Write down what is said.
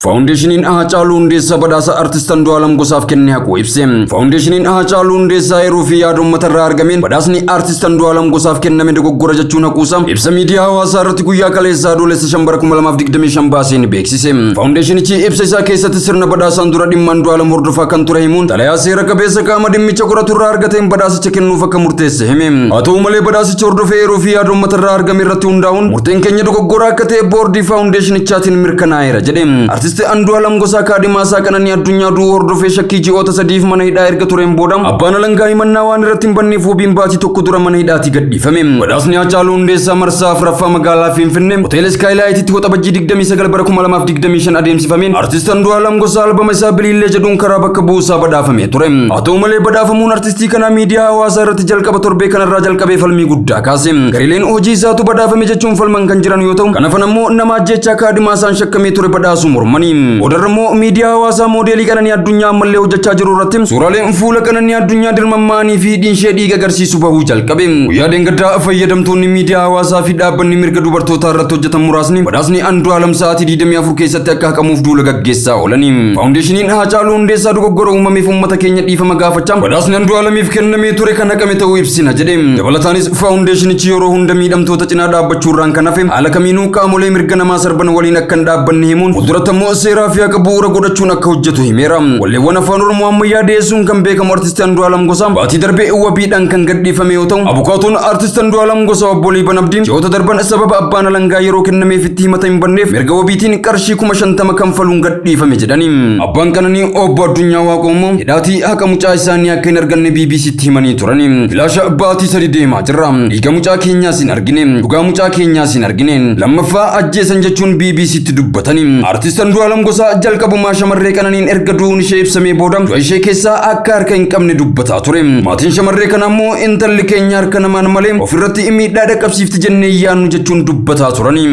Faawundeeshiniin Haacaaluu Hundeessaa badhaasa Artist Andu'aalam Gosaaf kenne haquu ibse. Faawundeeshiniin Haacaaluu Hundeessaa eeruu fi yaada uummata irraa argameen badhaasni Artist Andu'aalam Gosaaf kenname dogoggora jechuun haquusaa ibsa miidiyaa hawaasaa irratti guyyaa kaleessaa Adoolessa 5 bara 2025 baaseen beeksise. Faawundeeshinichi ibsa isaa keessatti sirna badhaasaan dura dhimma Andu'aalam hordofaa kan ture himuun, xalayaa seera qabeessa qaama dhimmicha qoratu irraa argateen badhaasicha kennuuf akka murteesse hime. Haa ta'u malee, badhaasicha hordofee eeruu fi yaada uummata irraa argame irratti hundaa'uun murteen keenya dogoggora akka ta'e boordii faawundeeshinichaatiin mirkanaa'eera jedhe. Artisti Andu'aalam Gosaa kaadhimaa isaa Qananii Addunyaa du'uu hordofee shakkii ji'oota 3f mana hidhaa erga tureen booda abbaan alangaa himannaa waan irratti hin banneef wabiin baatii tokko dura mana hidhaatii gadhiifame. Badhaasni Haacaaluu Hundeessaa marsaa afuraffaa magaalaa Finfinnee Hoteela Iskaayilaayititti Waxabajjii 29 bara 2025 adeemsifameen Artist Andu'aalam Gosaa albama isaa Biliillee jedhuun karaa bakka bu'uusaa badhaafamee ture. Haa ta'u malee, badhaafamuun artistii kanaa miidiyaa hawaasaa irratti jalqaba torbee kanarraa jalqabee falmii guddaa kaase. Gareeleen hojii isaatu badhaafame jechuun falman kan jiran yoo ta'u, kan hafan ammoo nama ajjeechaa kaadhimaa isaan shakkamee ture badhaasuu mormanii. Boodarra immoo miidiyaa hawaasaa moodeelii Qananii Addunyaa ammallee hojjechaa jiru irratti suuraaleen fuula Qananii Addunyaa dirmammaanii fi hidhiin ishee dhiiga agarsiisu bahuu jalqabe. Guyyaa deengaddaa fayyadamtoonni miidiyaa hawaasaa fi dhaabbanni mirga dubartootaa irratti hojjetan muraasni badhaasni Andu'aalam sa'aatii 24 keessatti akka haqamuuf duula gaggeessaa oolani. Faawundeeshiniin Haacaaluu Hundeessaa dogoggora uumameef uummata keenya dhiifama gaafachaa badhaasni Andu'aalamiif kennamee ture kan haqame ta'uu ibsina jedhe. Dabalataanis faawundeeshinichi yeroo hunda miidhamtoota cinaa dhaabbachuurraan kan hafe haala kamiinuu qaamolee mirga namaa sarban waliin akka hin dhaabbanne himuun, fuulduratti ammoo seeraa fi haqa bu'uura godhachuun akka hojjetu himeera. Walleewwan Afaan Oromoo ammayyaa dhiyeessuun kan beekamu Artisti Andu'aalam Gosaa baatii darbee wabiidhaan kan gadhiifame yoo ta'u, abukaatoon Artist Andu'aalam Gosaa Obbo Liiban Abdii ji'oota darban sababa abbaan alangaa yeroo kennameefitti himata hin banneef mirga wabiitiin qarshii 50,000 kanfaluun gadhiifame jedhani. Abbaan Qananii Obbo Addunyaa Waaqoo immoo hidhaatii haqa mucaa isaanii akka hin arganne BBCtti himanii turani. Bilaasha baatii 3 deemaa jirra. Dhiiga mucaa keenyaas hin argine. Dhugaa mucaa keenyaas hin argine. Lammaffaa ajjeesan jechuun BBCtti dubbatani. Artist Andu'aalam Gosaa jalqabumaa shamarree Qananiin erga du'uun ishee ibsamee booda du'a ishee keessaa akka harka hin qabne dubbataa ture. Maatiin shamarree kanaa immoo intalli keenya harka namaan malee ofirratti miidhaa dhaqqabsiifti jennee yaannu jechuun dubbataa turani.